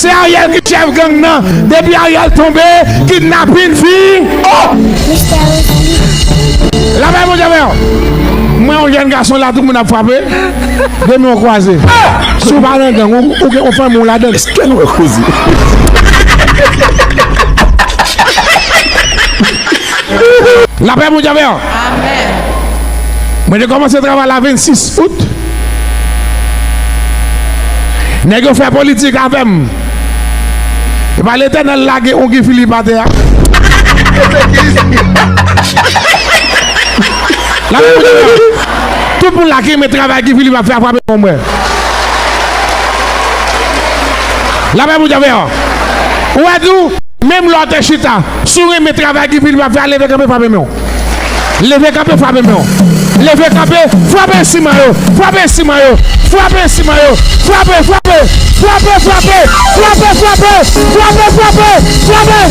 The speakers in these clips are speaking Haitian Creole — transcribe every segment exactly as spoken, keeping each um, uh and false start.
Se Ariel ki chèf gang nan. Depi Ariel tonbe, kidnapin fini. Oh! Lapè Bondye avè w. Mwen yon jèn gason la, tout moun ap frape. De men w kwaze. Si w pa nan gang, ou, ou gen yon fanmi w ladan. Èske nou wè koze? Lapè Bondye avè w. Amèn. Mwen te kòmanse travay la vennsis out. Nèg yo fè politik avè m. E pa Letènèl lage yon Guy Philippe atè a. Lapè Bondye avè w. Tout moun la ki renmen travay Guy Philippe ap fè a frape men w mwen. Lapè Bondye avè w. Ou wè tou, menm lè w te chita, si w renmen travay Guy Philippe ap fè a, leve kanpe frape men w. Leve kanpe frape men w. Leve kanpe, frape siman yo. Frape siman yo. Frape siman yo. Frape, frape. Frape, frape. Frape, frape. Frape, frape. Frape.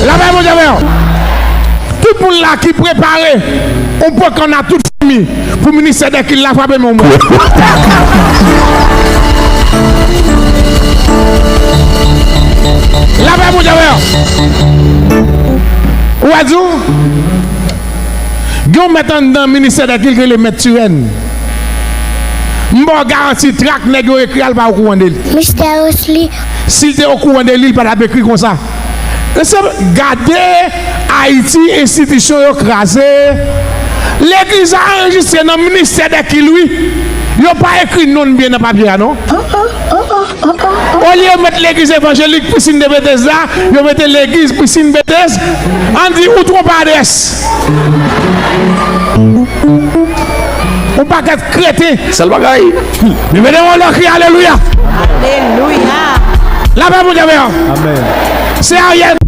Lapè Bondye avè w. Tout moun la ki prepare yon pokòn a tout fanmi pou ministè dèkil la frape men w mwen. Lapè Bondye avè w. Ou wè di w? Gen yon mèt anndan ministè dèkil ki rele mèt Tirèn. M ba w garanti trak nèg yo ekri a, l pa okouran de li. Mistè Osli. Si l te okouran de li, l pa t ap ekri konsa. Mesye, gade Ayiti, enstitisyon yo kraze. Legliz la anrejistre nan ministè dèkil wi. Yo pa ekri non l byen nan papye a non. Olye yo met legliz evanjelik Piscine de Bethesda, yo mete legliz Piscine Bethesda. Ann di ou twonpe adrès. Yon pakèt kreten. Sèl bagay. Li mete yon lòt kri alelouya. Alelouya. Lapè Bondye avè w. Amèn. Se Ariel